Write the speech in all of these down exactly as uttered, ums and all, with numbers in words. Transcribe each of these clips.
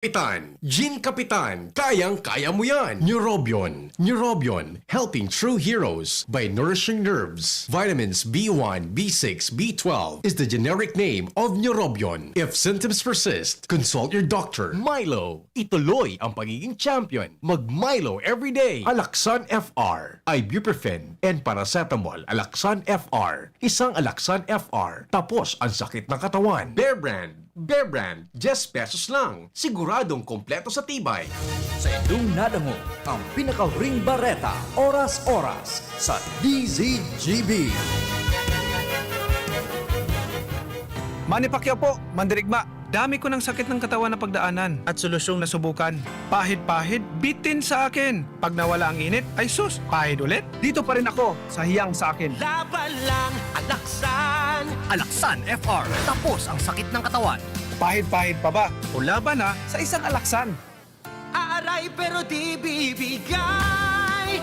Kapitan, Gin Kapitan, kayang-kaya mo yan! Neurobion, Neurobion, helping true heroes by nourishing nerves. Vitamins B one, B six, B twelve is the generic name of Neurobion. If symptoms persist, consult your doctor. Milo, ituloy ang pagiging champion. Mag Milo everyday. Alaxan F R, ibuprofen, and paracetamol. Alaxan F R, isang Alaxan F R. Tapos ang sakit ng katawan. Bear Brand, Bear Brand, diyes pesos lang. Siguradong kompleto sa tibay. Sa indong nadangog ang pinakahuring bareta, oras-oras, sa D Z G B. Manny Pacquiao po, mandirigma. Dami ko ng sakit ng katawan na pagdaanan at solusyong nasubukan. Pahid-pahid, bitin sa akin. Pag nawala ang init, ay sus, pahid ulit. Dito pa rin ako sa hiyang sa akin. Laban lang, Alaksan! Alaksan F R, tapos ang sakit ng katawan. Pahid-pahid pa ba? O laban na sa isang Alaksan? Aaray pero di bibigay!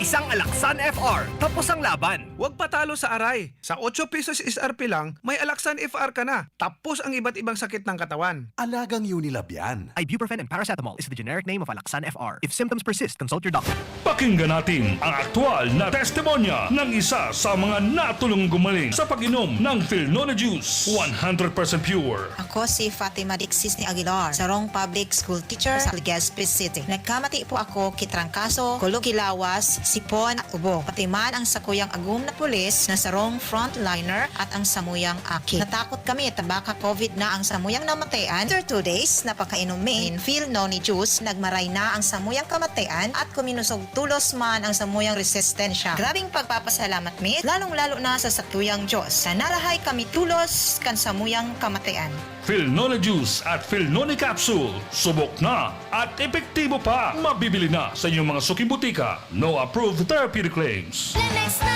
Isang Alaksan F R, tapos ang laban. Huwag patalo sa aray. Sa otso pesos S R P lang, may Alaksan F R ka na. Tapos ang iba't ibang sakit ng katawan. Alagang Unilab yan. Ibuprofen and paracetamol is the generic name of Alaxan F R. If symptoms persist, consult your doctor. Pakinggan natin ang aktual na testimonya ng isa sa mga natulong gumaling sa pag-inom ng Filnone Juice, one hundred percent pure. Ako si Fatima Dixis ni Aguilar, sarong public school teacher sa Legazpi City. Nagkamati po ako ki trangkaso, kulog ki lawas, sipon at ubo. Pati man ang sakuyang agom na pulis na sarong frontliner at ang samuyang aki. Natakot kami ta baka covid na ang samuyang namatayan. After two days na pagkainom mi nin Filnone juice, nagmaray na ang samuyang kamatayan at kuminusog tolos man ang samuyang resistensya. Grabeng pagpapasalamat mi, lalong-lalo na sa sakuyang Diyos, na narahay kami tolos kan samuyang kamatayan. Filnone Juice at Filnone Capsule. Subok na at epektibo pa. Mabibili na sa inyong mga suking butika. No approved therapeutic claims. Lemex na!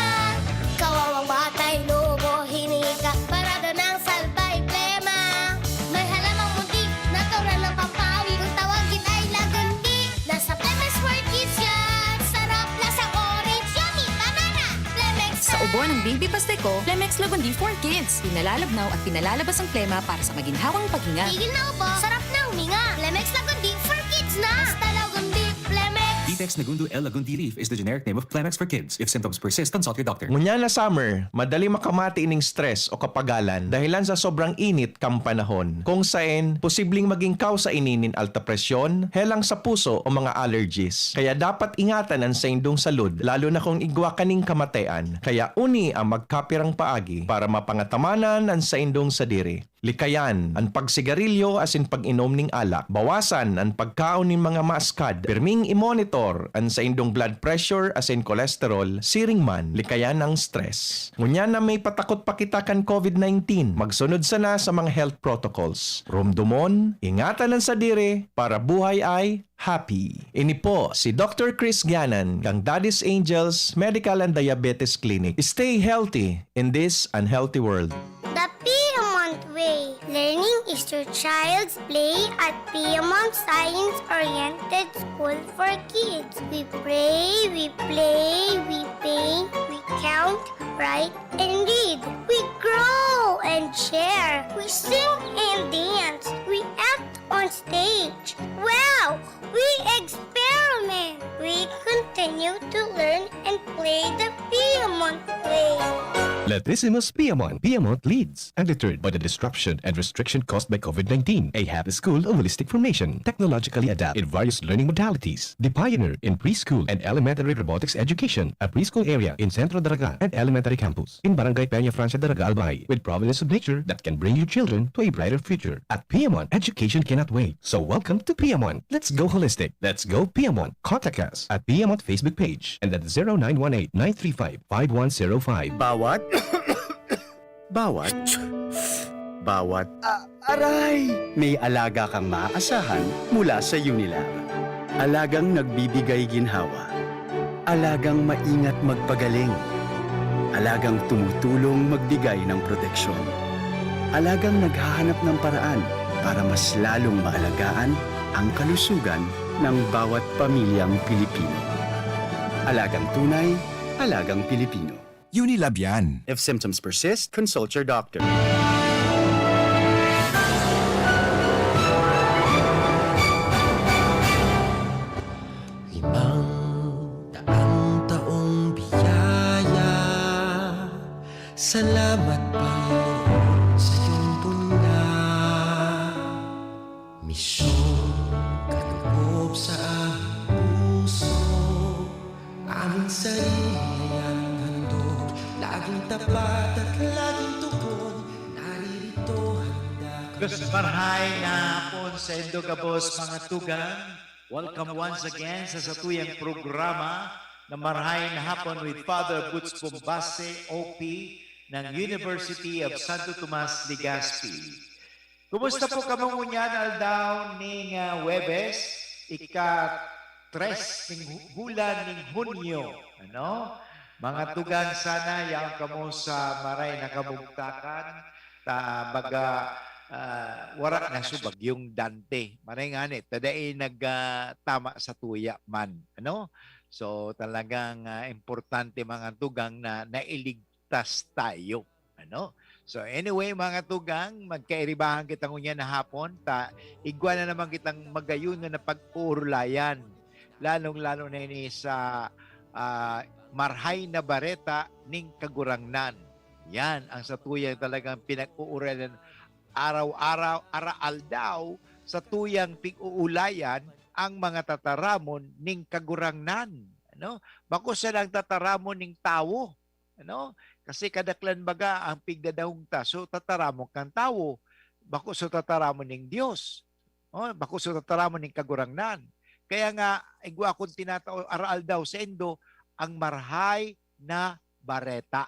Kawawang batay, lobo, hinika. Parada ng salbay, plema. May halamang muntik, natural na pampawi. Kung tawagin ay lagundi. Nasa Lemex for Kids yan. Sarap, lasang orange, yummy, banana. Lemex Sa na! Ubo ng Baby Pasteco, Lemex Lagundi for Kids. Pinalalabnaw at pinalalabas ang plema para sa maginhawang paghinga. Tigil na ubo, sarap na huminga. Lemex Lagundi for Kids na! Basta Lagundi, Lemex! Ditex Nagundo L Lagundi Leaf is the generic name of Clemex for Kids. If symptoms persist, consult your doctor. Ngunyan na summer, madali makamati ning stress o kapagalan dahilan sa sobrang init kan panahon, kung saen posibleng maging kausa ini nin alta presyon, helang sa puso o mga allergies. Kaya dapat ingatan an saindong salud, lalo na kung igwa kaning kamatean. Kaya uni ang magkapirang paagi para mapangatamanan an saindong sadiri. Likayan an pagsigarilyo asin pag-inom nin alak. Bawasan an pagkaon nin mga maaskad. Pirming i-monitor an saindong blood pressure asin cholesterol, siring man likayan an stress. Ngunyan na may patakot pa kita kan covid nineteen, magsunod sana sa mga health protocols. Rumdomon, ingatan an sadiri para buhay ay happy. Ini po si Doctor Chris Ganan kan Daddy's Angels Medical and Diabetes Clinic. Stay healthy in this unhealthy world. The Piedmont Way. Learning is your child's play at Piedmont Science-Oriented School for Kids. We pray, we play, we paint, we count, write, and read. We grow and share. We sing and dance. We act on stage. Wow! We experiment. We continue to learn and play the Piedmont way. Latissimus Piedmont. Piedmont leads, undeterred by the disruption and restriction caused by covid nineteen. A happy school of holistic formation, technologically adapted in various learning modalities. The pioneer in preschool and elementary robotics education, a preschool area in Centro Daraga and elementary campus in Barangay Peña Francia Daraga, Albay, with providence of nature that can bring your children to a brighter future. At Piedmont, education cannot wait. So welcome to Piedmont. Let's go holistic. Let's go Piedmont. Contact us at Piedmont Facebook page and at zero nine one eight, nine three five, five one zero five. Bawat, bawat, bawat, ah, aray! May alaga kang maaasahan mula sa Unilab. Alagang nagbibigay ginhawa. Alagang maingat magpagaling. Alagang tumutulong magbigay ng proteksyon. Alagang naghahanap ng paraan para mas lalong maalagaan ang kalusugan ng bawat pamilyang Pilipino. Alagang tunay, alagang Pilipino. Unilab yan. If symptoms persist, consult your doctor. Salamat, Panginoon, sa iyong bunda. Misyon, kaloob sa aming puso. Aming sarili ay aming handog. Laging tapat at laging tugon. Naririto, handa kami. Diyos, marhay na hapon sa indo gabos, mga tugang. Welcome once again sa satuyang programa na Marhay na Hapon with Father Butch Bombase, O P, ng University of Santo Tomas, Legazpi. Kumusta po kamo ngunyan aldaw ning, ah, Huwebes, ika-tres ning hu-, bulan ning Hunyo, ano? Mga tugang, sana yaon kamo sa maray na kabugtakan, ta baga, ah, wara na su bagyong Dante. Maray ngani, ta dai nag, ah, tama sa tuya man, ano? So, talagang, ah, importante, mga tugang, na nailigtas tayo, ano? So, anyway, mga tugang, magkairibahan kita ngunyan na hapon, ta igwa na naman kitang magayon na pag-uurulayan, lalong-lalo na ini sa, ah, Marhay na Bareta ning Kagurangnan. Yan ang satuyang talagang pinag-uurayan araw-araw, araaldaw, satuyang pig-uulayan ang mga tataramon ning Kagurangnan, ano? Bako siya nang tataramon ning tawo, ano? Kasi kadaklan baga ang pigdadangog ta, so tataramon kan tawo, bako so tataramon ning Dios, oh, bako so tataramon ning Kagurangnan. Kaya nga, igwa akong tinatao araaldaw saindo, ang Marhay na Bareta.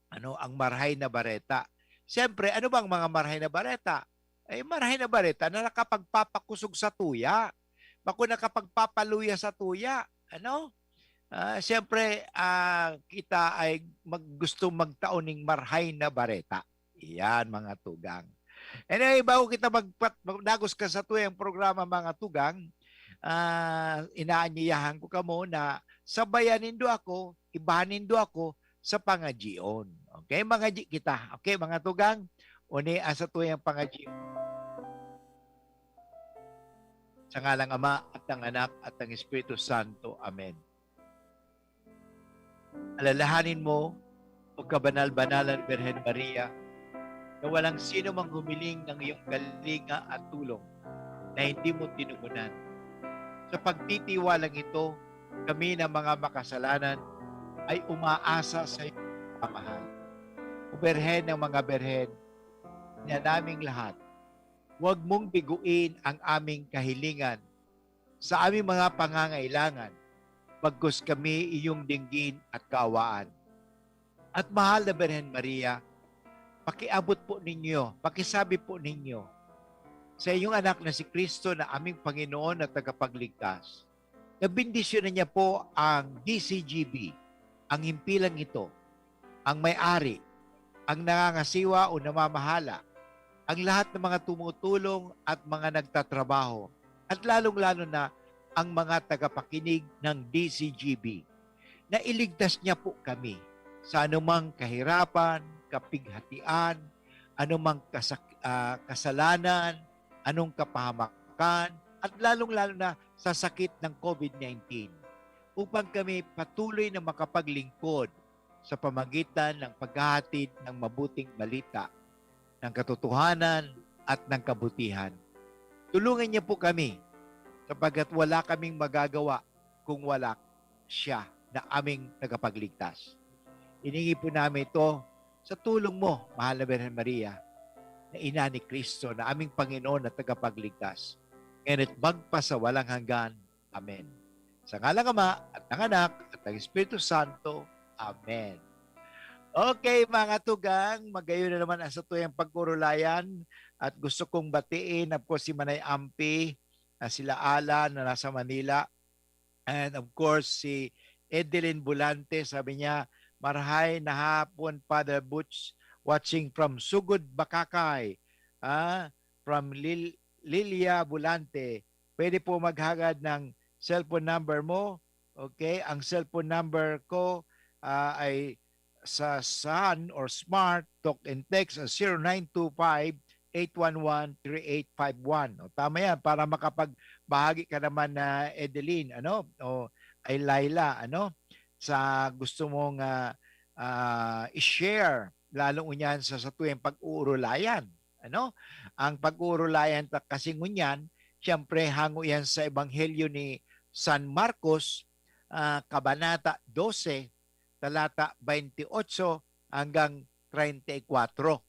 Ano ang Marhay na Bareta? Siyempre, ano bang mga Marhay na Bareta? Ay, Marhay na Bareta na nakapagpapakosog sa tuya. Bako nakapagpapaluya sa tuya. Ano? Ah, siyempre, ah, kita ay mag-, gustong magtao ning Marhay na Bareta. Iyan, mga tugang. Anyway, bago kita magpat-, magdagos ka satuyang programa, mga tugang, ah, inaanyayahan ko kamo na sabayan nindo ako, ibahan nindo ako sa pangadyion. Okay, mangadyi kita. Okay, mga tugang, uni ang satuyang pangadyion. Sa ngalang Ama, at ng Anak, at ng Espiritu Santo. Amen. Alalahanin mo, O kabanal-banalan Birhen Maria, na walang sino mang humiling ng iyong galinga at tulong na hindi mo tinugunan. Sa pagtitiwalang ito, kami na mga makasalanan ay umaasa sa iyong pagmamahal. O Birhen ng mga Birhen, ina naming lahat, huwag mong biguin ang aming kahilingan sa aming mga pangangailangan, bagkus kami iyong dinggin at kaawaan. At mahal na Birhen Maria, pakiabot po ninyo, pakisabi po ninyo sa inyong anak na si Cristo na aming Panginoon at Tagapagligtas, na bendisyonan niya po ang D C G B, ang himpilang ito, ang may-ari, ang nangangasiwa o namamahala, ang lahat ng mga tumutulong at mga nagtatrabaho, at lalong-lalo na ang mga tagapakinig ng D C G B, na iligtas niya po kami sa anumang kahirapan, kapighatian, anumang kasak-, ah, kasalanan, anong kapahamakan, at lalong-lalo na sa sakit ng COVID nineteen, upang kami patuloy na makapaglingkod sa pamagitan ng paghahatid ng mabuting balita, ng katotohanan, at ng kabutihan. Tulungan niya po kami, sapagkat wala kaming magagawa kung wala siya na aming tagapagligtas. Hiningi po namin ito sa tulong mo, mahal na Birhen Maria, na ina ni Cristo, na aming Panginoon at Tagapagligtas, ngayon at magpasawalang hanggan. Amen. Sa ngalang Ama, at ng Anak, at ng Espiritu Santo. Amen. Okay, mga tugang, magayon na naman ang satuyang pag-urulayan. At gusto kong batiin, of course, si Manay Ampi, na sila Alan, na nasa Manila. And of course, si Edeline Bulante, sabi niya, "Marhay na hapon, Father Butch, watching from Sugod, Bacacay." Ah, from Lil-, Lilia Bulante. Pwede po maghagad ng cellphone number mo. Okay, ang cellphone number ko, ah, ay sa Sun or Smart, talk and text sa zero nine two five, eight one one, three eight five one. O, tama yan, para makapagbahagi ka naman na Edeline, ano? O, ay Laila, ano? Sa gusto mong, ah, ah, i-share, lalo ngunyan sa satuyang pag-uurulayan, ano? Ang pag-uurulayan ta kasi ngunyan, siyempre, hango yan sa Ebanghelyo ni San Marcos, ah, kabanata dose, talata twenty-eight hanggang treinta y cuatro.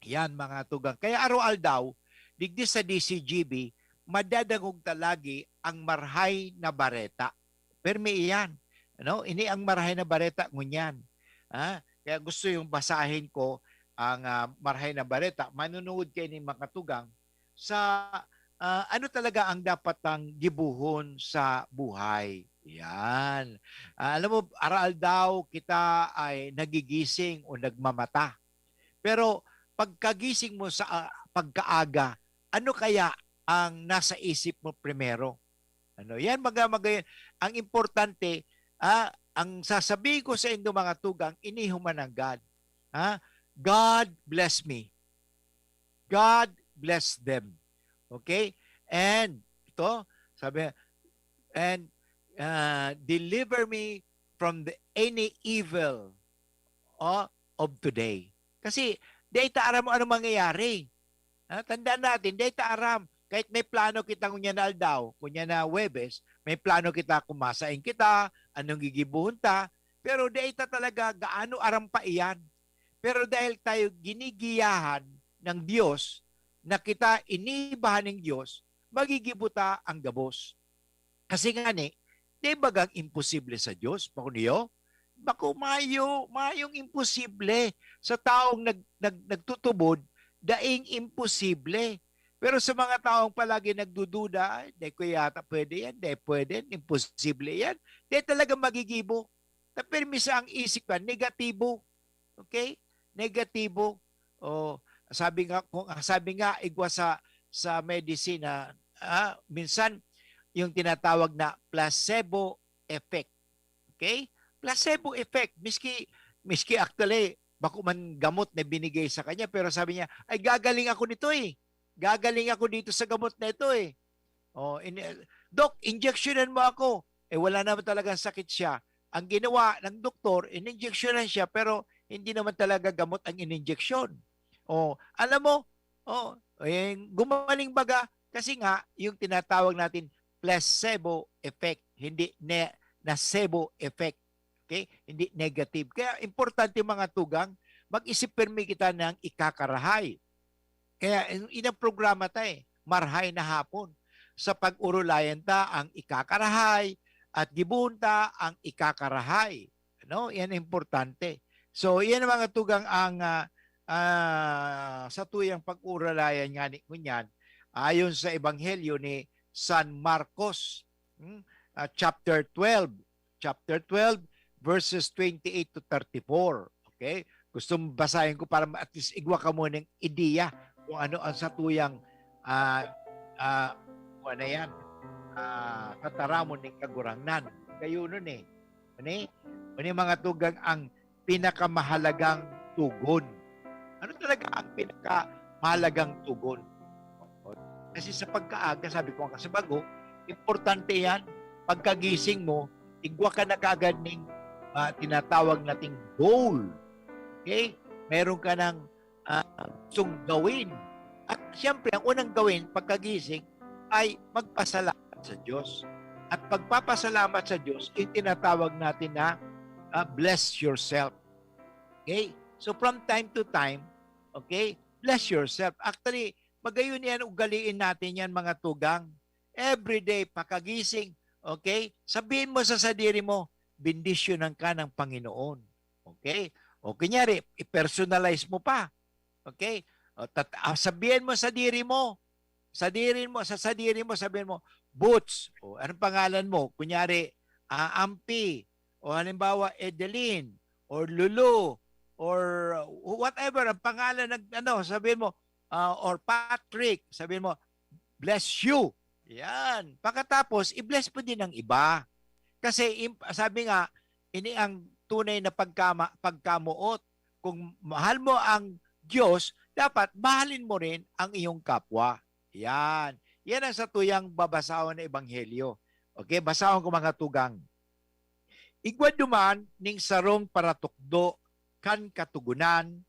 Yan, mga tugang. Kaya araw-aldaw, digdi sa D C G B, madadangog ta lagi ang Marahay na Bareta. Permi iyan. Ano? Ini ang Marahay na Bareta ngunyan. Ah, kaya gusto yung basahin ko ang, ah, Marahay na Bareta. Manunuod kayo ni mga tugang sa, ah, ano talaga ang dapat tang gibohon sa buhay. Yan. Ah, alam mo, aral daw kita ay nagigising o nagmamata. Pero pagkagising mo sa, ah, pagkaaga, ano kaya ang nasa isip mo primero? Ano, yan, maga-, maga-, ang importante, ah, ang sasabihin ko sa indo, mga tugang, ini human nanggad. Ha? "God bless me. God bless them." Okay? And, ito, sabi, "And, ah, deliver me from the, any evil, oh, of today." Kasi, di ta aram mo anong mangyayari. Ha? Tandaan natin, di ta aram. Kahit may plano kita ngunyan na aldaw, ngunyan na Huwebes, may plano kita kung masaing kita, anong gigibohon ta, pero di ta talaga gaano aram pa iyan. Pero dahil tayo ginigiyahan ng Diyos, na kita inibahan ng Diyos, magigibo ta ang gabos. Kasi ngani, di bagang imposible sa Diyos, bako niyo? Bako, mayo, mayong imposible sa taong nag-, nag-, nagtutubod, daing imposible. Pero sa mga taong palagi nagdududa, "Ay, di ko yata pwede yan, di pwede, imposible yan." Di talaga magigibo. Ta pirmi sa ang isip ka, negatibo. Okay? Negatibo. O, sabi nga, kung, sabi nga, igwa sa, sa medicine na, ah, minsan, yung tinatawag na placebo effect. Okay? Placebo effect. Miski, miski actually, bako man gamot na binigay sa kanya, pero sabi niya, "Ay, gagaling ako nito eh. Gagaling ako dito sa gamot na ito eh." Oh, in-, "Dok, injeksyonan mo ako." Eh, wala naman talagang sakit siya. Ang ginawa ng doktor, ininjeksyonan siya, pero hindi naman talaga gamot ang ininjeksyon. Oh, alam mo, oh, eh, gumaling baga, kasi nga, yung tinatawag natin placebo effect, hindi ne-, nocebo effect. Okay? Hindi negative. Kaya importante, mga tugang, mag-isip pirmi kita ng ikakarahay. Kaya in-, inaprograma ta eh, marhay na hapon. Sa pag-urulayan ta ang ikakarahay at gibohon ta ang ikakarahay. Ano? Yan importante. So, yan ang mga tugang ang, ah, ah, satuyang pag-urulayan ngani ngunyan, ayon sa Ebanghelyo ni San Marcos, hmm, ah, chapter twelve, chapter twelve, verses twenty-eight to thirty-four. Okay? Gusto mong basahin ko para ma-, at least igwa ka muna ng ideya kung ano ang satuyang, ah, ah, kung ano yan, ah, tataramon ni Kagurangnan. Kayo nun eh. Ano eh? Ano yung mga tugang ang pinakamahalagang tugon? Ano talaga ang pinakamahalagang tugon? Kasi sa pagkaaga, sabi ko nga sa bago, importante yan. Pagkagising mo, igwa ka na kaagad ning, ah, tinatawag nating goal. Okay? Meron ka ng, ah, gustong gawin. At siyempre, ang unang gawin pagkagising ay magpasalamat sa Diyos. At pagpapasalamat sa Diyos, yung tinatawag natin na, ah, bless yourself. Okay? So from time to time, okay, bless yourself. Actually, magayon yan, ugaliin natin yan, mga tugang. Everyday, pakagising, okay? Sabihin mo sa sadiri mo, "Bendisyonan ka ng Panginoon." Okay? O kunyari, i-personalize mo pa. Okay? O, tat-, ah, sabihin mo sadiri mo. Sadiri mo, sa sadiri mo, sabihin mo, "Boots." O, anong pangalan mo? Kunyari, ah, Ampi. O halimbawa, Edeline. Or Lulu. Or whatever ang pangalan ng ano, sabihin mo, ah, or Patrick, sabihin mo, "Bless you." Yan. Pagkatapos, i-bless mo din ang iba. Kasi im-, sabi nga, ini ang tunay na pagkama-, pagkamoot. Kung mahal mo ang Diyos, dapat mahalin mo rin ang iyong kapwa. Yan. Yan ang satuyang babasahon na ebanghelyo. Okay, basahon ko, mga tugang. Igwa duman ning sarong paratukdo kan Katogonan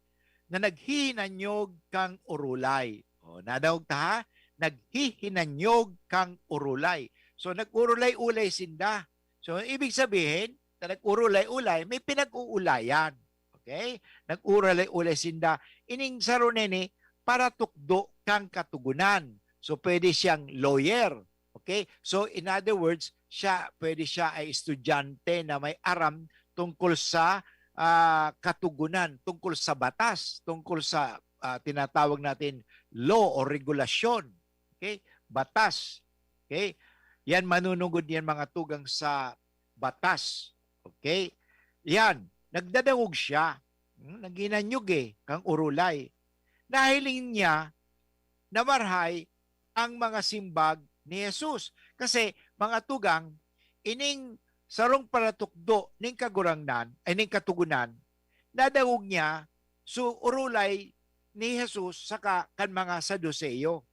na naghihinanyog kan orolay. O, nadangog ta, ha? Naghihinanyog kan orolay. So, nag-orolay-olay sinda. So, ibig sabihin, na nag-orolay-olay, may pinag-oolayan. Okay? Nag-orolay-olay sinda. Ining saro nini, paratukdo kan Katogonan. So, pwede siyang lawyer. Okay? So, in other words, siya, pwede siya ay estudyante na may aram tungkol sa, ah, Katogonan, tungkol sa batas, tungkol sa, ah, tinatawag natin law o regulasyon. Okay? Batas. Okay? Yan, manunugod yan, mga tugang, sa batas. Okay? Yan, nagdadangog siya. Hmm, naghinanyog, eh, kan orolay. Nahiling niya na marhay ang mga simbag ni Jesus. Kasi, mga tugang, ining sarong paratukdo ning Kagurangnan, ay, ning Katogonan, nadangog niya, so, orolay ni Jesus saka kan mga Saduceo.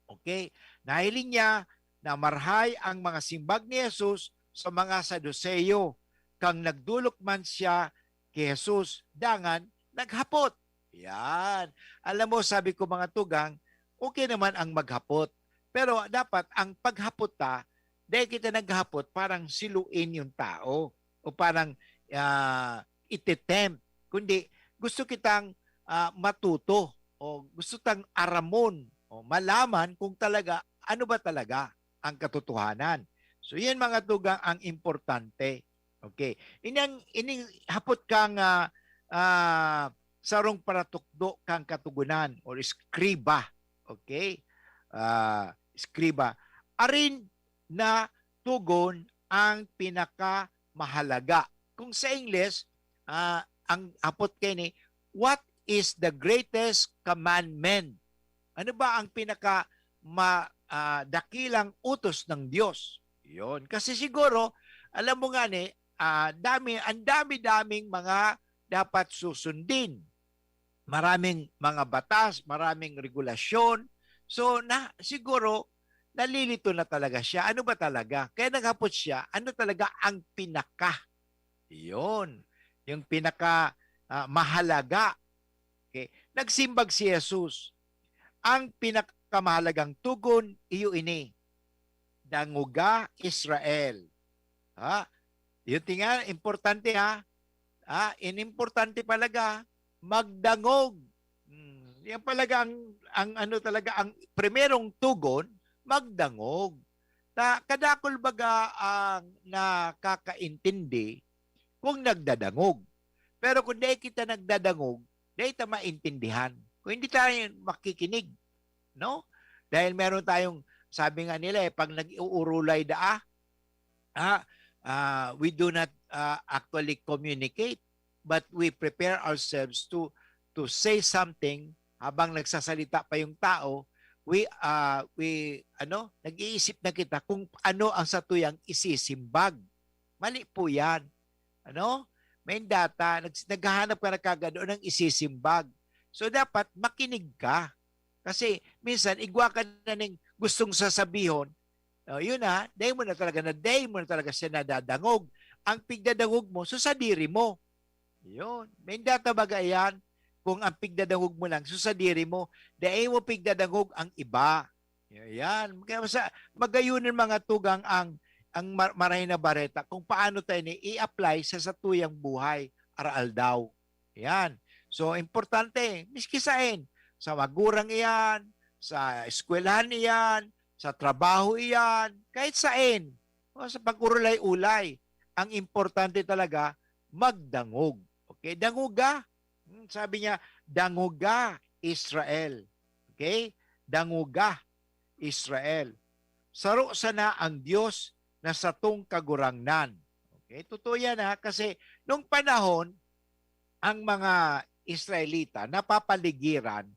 Okay? Nahiling niya na marhay ang mga simbag ni Jesus sa mga Saduceo, kan nagdolok man siya ki Jesus, dangan naghapot. Yan. Alam mo, sabi ko, mga tugang, okay naman ang maghapot. Pero dapat ang paghapot ta, dai kita naghapot parang siluin yung tao o parang, ah, itetempt. Kundi gusto kitang, ah, matuto o gusto tang aramon o malaman kung talaga, ano ba talaga ang katotohanan. So, yan, mga tugang, ang importante. Okay. Ining, ining hapot kang, ah, ah, sarong paratukdo kan Katogonan or eskriba. Okay? Ah, eskriba. Arin na togon ang pinakamahalaga. Kung sa Ingles, ah, ang hapot kaini, "What is the greatest commandment?" Ano ba ang pinaka ma-, ah, dakilang utos ng Diyos? Yun. Kasi siguro, alam mo nga ni, ah, dami, ang dami-daming mga dapat susundin. Maraming mga batas, maraming regulasyon. So, na, siguro, nalilito na talaga siya. Ano ba talaga? Kaya naghapot siya, ano talaga ang pinaka? Yun. Yung pinaka, ah, mahalaga. Okay. Nagsimbag si Jesus, "Ang pinakamahalagang togon, iyo ini, 'Dangoga, Israel.'" Ha? Yun ti nga, importante, ha? Ah, in importante palaga, magdangog. Hmm, yan palaga ang, ang ano talaga, ang primerong togon, magdangog. Ta, kadakul baga ang nakakaintindi kung nagdadangog. Pero kung dai kita nagdadangog, dai ta maintindihan. Kung hindi tayo makikinig, no? Dahil meron tayong, sabi nga nila, eh, pag nag-uurulay daa, ah, ah, we do not, ah, actually communicate, but we prepare ourselves to, to say something habang nagsasalita pa yung tao. We, ah, we, ano, nag-iisip na kita kung ano ang satuyang isisimbag. Mali po yan. Ano? May data, nags-, naghahanap ka na kagad o nang isisimbag. So, dapat makinig ka. Kasi minsan, igwa ka na ning gustong sasabihon, oh, yun na, dai mo na talaga na, dai mo na talaga siya nadadangog. Ang pigdadangog mo, so sadiri mo. Yun. May data baga yan, kung ang pigdadangog mo lang, so sadiri mo, dai mo pigdadangog ang iba. Yan. Kaya sa, magayunin, mga tugang, ang, ang mar-, marahay na bareta kung paano tayo ni i-apply sa satuyang buhay, araaldaw. Yan. So, importante, miski saen, sa magurang iyan, sa eskwelahan iyan, sa trabaho iyan, kahit saen, o sa pag-urulay-ulay, ang importante talaga, magdangog. Okay? Dangoga. Hmm, sabi niya, "Dangoga, Israel." Okay? "Dangoga, Israel. Saro sana ang Dios na satong Kagurangnan." Okay? Totoo yan, ha? Kasi nung panahon, ang mga Israelita napapaligiran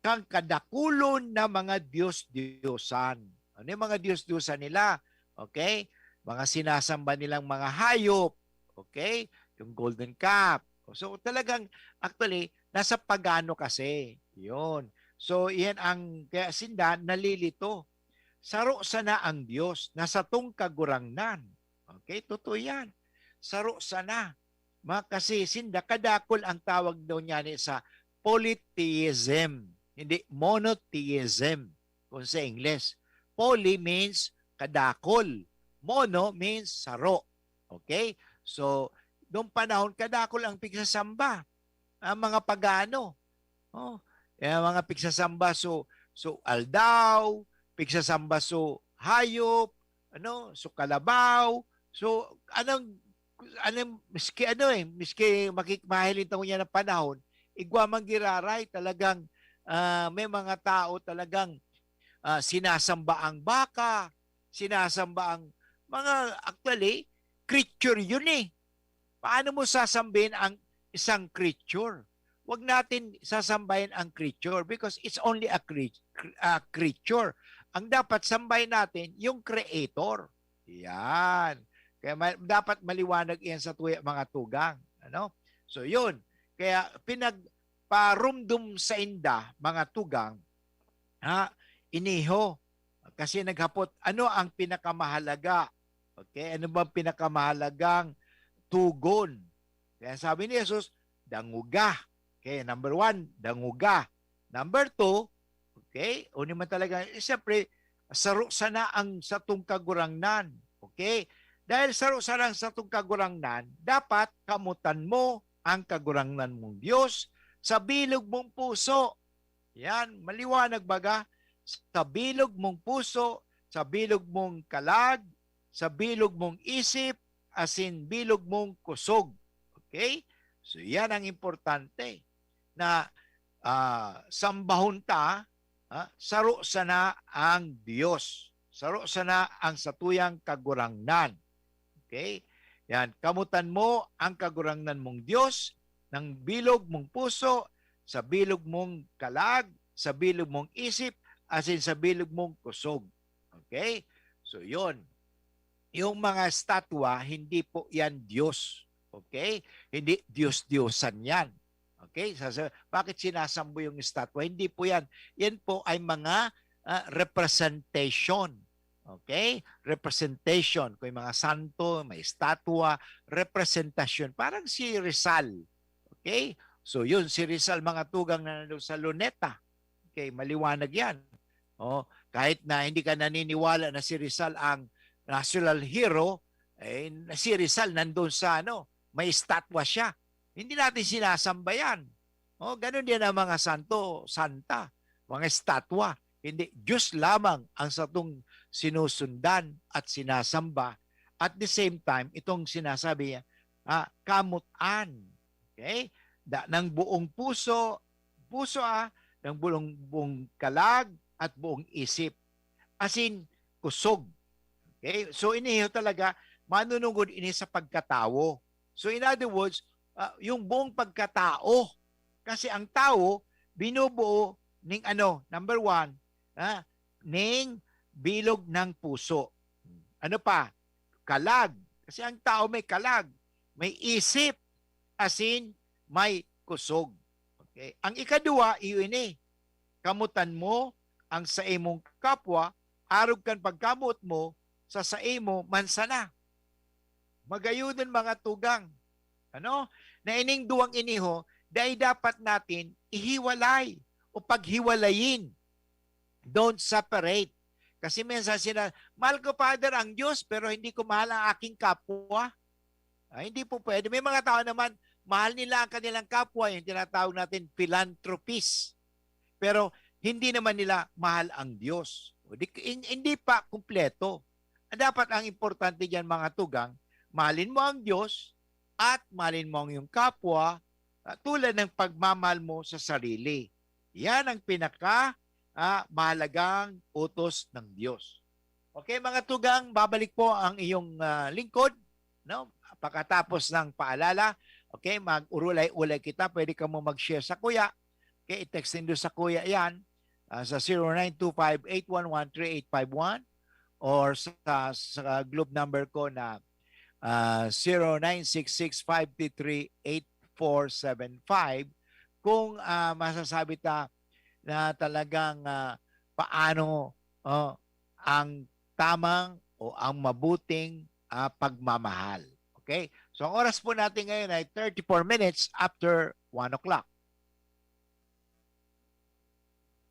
kan kadakulon na mga dios-diosan. Ano yung mga dios-diosan nila? Okay? Mga sinasamba nilang mga hayop. Okay? Yung golden calf. So, talagang, actually, nasa pagano kasi. Yun. So, yan ang, kaya sinda nalilito. Saro sana ang Dios na satong Kagurangnan. Okay? Totoo yan. saro sana. Ma-, kasi sinda, kadakul ang tawag daw niya ni sa polytheism, hindi monotheism, kung sa Ingles. Poly means kadakul. Mono means saro. Okay? So, noong panahon, kadakul ang pigsasamba, ang mga pagano. Oh, eh, mga pigsasamba, so, so aldaw, pigsasamba, so hayop, ano, so kalabaw, so anong, anong, miski ano eh, miski makik-, mahiling taon niya ng panahon, igwa man giraray, talagang ah, may mga tao talagang ah, sinasamba ang baka, sinasamba ang mga, actually, creature yun eh. Paano mo sasambihin ang isang creature? Huwag natin sasambahin ang creature because it's only a cre-, cre-, a creature. Ang dapat sambahin natin, yung creator. Yan. Kaya ma-, dapat maliwanag yan sa tuya, mga tugang. Ano? So, yun. Kaya pinagparumdum sa inda, mga tugang, ha, iniho. Kasi naghapot, ano ang pinakamahalaga? Okay, ano ba ang pinakamahalagang tugon? Kaya sabi ni Jesus, danguga. Okay, number one, danguga. Number two, okay, uni man talaga, eh, siyempre, saro sana ang satong Kagurangnan. Okay? Dahil saro sana ang satong Kagurangnan, dapat kamutan mo ang Kagurangnan mong Dios sa bilog mong puso. Yan, maliwanag baga, sa bilog mong puso, sa bilog mong kalag, sa bilog mong isip, asin bilog mong kusog. Okay? So, yan ang importante, na ah, sambahon ta, ah, saro sana ang Dios. Saro sana ang satuyang Kagurangnan. Okay? Yan, kamutan mo ang Kagurangnan mong Dios ng bilog mong puso, sa bilog mong kalag, sa bilog mong isip, asin sa bilog mong kusog. Okay? So, yon. Yung mga estatwa, hindi po yan Diyos. Okay? Hindi Diyos-Diyosan yan. Okay? Sasa-, bakit sinasambo yung estatwa? Hindi po yan. Yan po ay mga ah, representation. Okay? Representation. Kung yung mga santo, may estatwa, representasyon. Parang si Rizal. Okay? So yun, si Rizal, mga tugang, na nandun sa Luneta. Okay, maliwanag yan. Oh, kahit na hindi ka naniniwala na si Rizal ang national hero, eh, si Rizal nandun sa ano, may estatwa siya. Hindi natin sinasamba yan. Oh, ganun din ang mga santo, santa, mga estatwa. Hindi, Diyos lamang ang satong sinusundan at sinasamba. At the same time, itong sinasabi niya, ah, kamutan. Okay? Da, ng buong puso, puso ah, ng buong, buong kalag at buong isip. As in, kusog. Okay? So, iniyo talaga, manunungod ini sa pagkatawo. So, in other words, ah, yung buong pagkatao. Kasi ang tao, binubuo ning ano, number one, ah, ning bilog ng puso. Ano pa? Kalag. Kasi ang tao may kalag, may isip, asin may kusog. Okay? Ang ikadua, iyo ini, kamutan mo ang saimong kapwa, arog kan pagkamoot mo sa saimo man sana. Magayudon, mga tugang. Ano? Na ining duwang iniho, dai dapat natin ihiwalay o paghiwalayin. Don't separate. Kasi minsan sila, "Mahal ko, Father, ang Diyos, pero hindi ko mahal ang aking kapwa." Ah, hindi po pwede. May mga tao naman, mahal nila ang kanilang kapwa, yung tinatawag natin philanthropist. Pero hindi naman nila mahal ang Diyos. O di, hin-, hindi pa kumpleto. Dapat ang importante diyan, mga tugang, mahalin mo ang Diyos at mahalin mo ang iyong kapwa, ah, tulad ng pagmamahal mo sa sarili. Yan ang pinaka, ah, mahalagang utos ng Diyos. Okay, mga tugang, babalik po ang iyong, ah, lingkod, no? Pagkatapos ng paalala, okay, mag-urulay-ulay kita. Pwede ka mo mag-share sa kuya. Okay, i-text nindo sa kuya yan, ah, sa zero nine two five eight one one three eight five one or sa, sa Globe number ko na, ah, zero nine six six five three eight four seven five. Kung, ah, masasabi ta na talagang, ah, paano, oh, ang tamang o ang mabuting, ah, pagmamahal. Okay? So ang oras po natin ngayon ay thirty-four minutes after one o'clock.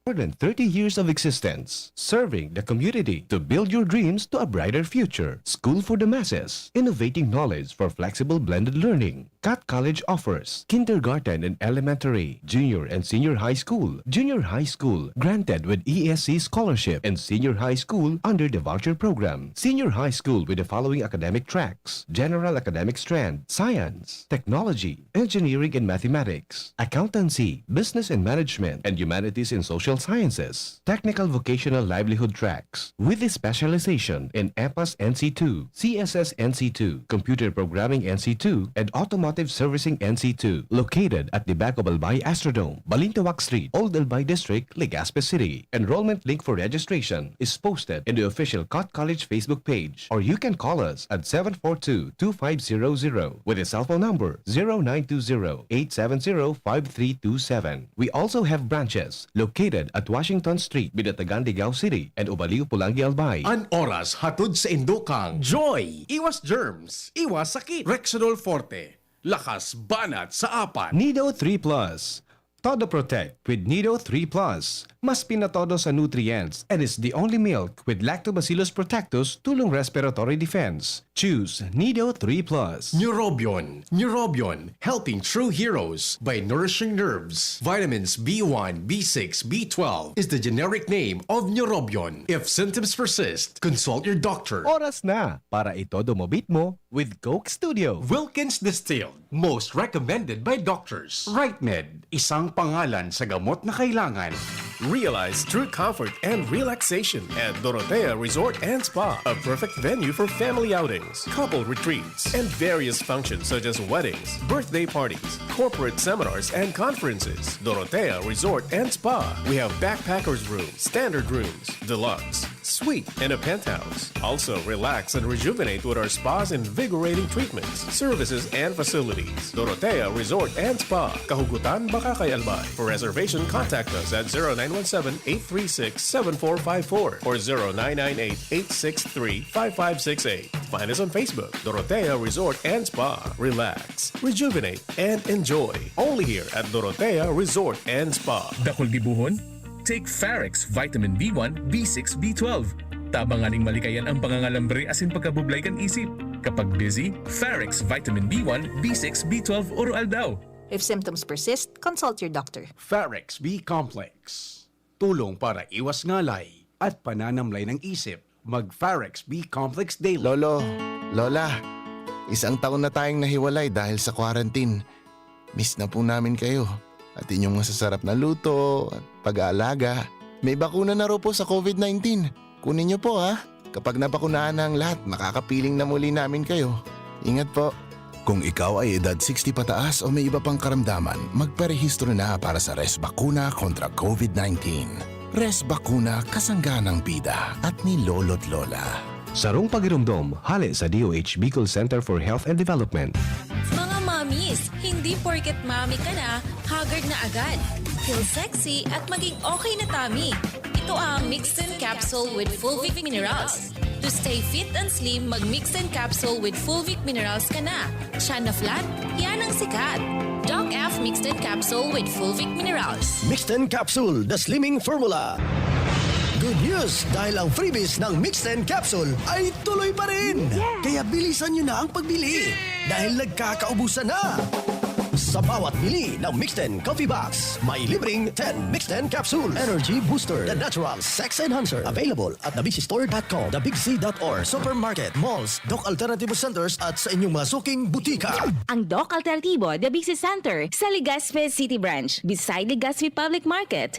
More than thirty years of existence, serving the community to build your dreams to a brighter future. School for the masses, innovating knowledge for flexible blended learning. Cat College offers kindergarten and elementary, junior and senior high school, junior high school granted with E S C scholarship, and senior high school under the voucher program. Senior high school with the following academic tracks: general academic strand, science, technology, engineering and mathematics, accountancy, business and management, and humanities and social sciences. Technical vocational livelihood tracks with a specialization in EPAS N C two, C S S N C two, computer programming N C two, and automotive servicing N C two. Located at the back of Albay Astrodome, Balintawak Street, Old Albay District, Legazpi City. Enrollment link for registration is posted in the official Cat College Facebook page, or you can call us at seven four two, two five zero zero with a cell phone number zero nine two zero, eight seven zero, five three two seven. We also have branches located at Washington Street, Binatagan, Ligao City, and Ubaliw, Pulangi, Albay. An oras hatod sa indukang Joy! Iwas germs, iwas sakit. Rexidol Forte, lakas banat sa apat. Nido three plus. Todo Protect with Nido three plus. Mas pinatodo sa nutrients and is the only milk with Lactobacillus protectus tulong respiratory defense. Choose Nido three plus. Neurobion. Neurobion, helping true heroes by nourishing nerves. Vitamins B one, B six, B twelve is the generic name of Neurobion. If symptoms persist, consult your doctor. Oras na para itodo mo beat mo with Coke Studio. Wilkins Distilled, most recommended by doctors. Rightmed, isang pangalan sa gamot na kailangan. Realize true comfort and relaxation at Dorotea Resort and Spa, a perfect venue for family outings, couple retreats, and various functions such as weddings, birthday parties, corporate seminars, and conferences. Dorotea Resort and Spa. We have backpackers room, standard rooms, deluxe, suite, and a penthouse. Also, relax and rejuvenate with our spa's invigorating treatments, services, and facilities. Dorotea Resort and Spa, Kahugutan, Bacacay, Albay. For reservation, contact us at zero nine one seven, eight three six, seven four five four or zero nine nine eight, eight six three, five five six eight. Find us on Facebook, Dorotea Resort and Spa. Relax, rejuvenate, and enjoy. Only here at Dorotea Resort and Spa. Dakul gibohon? Take Farex Vitamin B one, B six, B twelve. Tabang nganing malikayan ang pangangalambre asin pagkabublay kan isip. Kapag busy, Farex Vitamin B one, B six, B twelve oro-aldaw. If symptoms persist, consult your doctor. Farex B Complex. Tulong para iwas ngalay at pananamlay ng isip. Mag Farex B Complex Daily. Lolo, Lola, isang taon na tayong nahiwalay dahil sa quarantine. Miss na po namin kayo at inyong masasarap na luto at pag-aalaga. May bakuna na raw po sa COVID nineteen. Kunin niyo po, ha. Kapag nabakunahan na ang lahat, makakapiling na muli namin kayo. Ingat po. Kung ikaw ay edad sixty pataas o may iba pang karamdaman, magparehistro na para sa Res Bakuna kontra COVID nineteen. Res Bakuna, kasangga ng bida at ni Lolo't Lola. Sarong pagiromdom, hale sa D O H Bicol Center for Health and Development. Mga mommies, hindi porket mommy ka na, haggard na agad. Feel sexy at maging okay na tummy. Ito ang Mixten Capsule with Fulvic Minerals. To stay fit and slim, mag Mixten Capsule with Fulvic Minerals ka na. Siya na flat, yan ang sikat. Doc F Mixten Capsule with Fulvic Minerals. Mixten Capsule, the slimming formula. Good news! Dahil ang freebies ng Mixten Capsule ay tuloy pa rin! Kaya bilisan nyo na ang pagbili! Dahil nagkakaubusan na! Sa bawat bili ng Mixten Coffee Box, may libreng ten Mixten Capsule Energy Booster, the natural sex enhancer. Available at nabisistore dot com, the big C dot org, supermarket, malls, Doc Alternativo Centers at sa inyong mga suking butika. Ang Doc Alternativo, the Big C Center, sa Legazpi City Branch, beside Legazpi Public Market.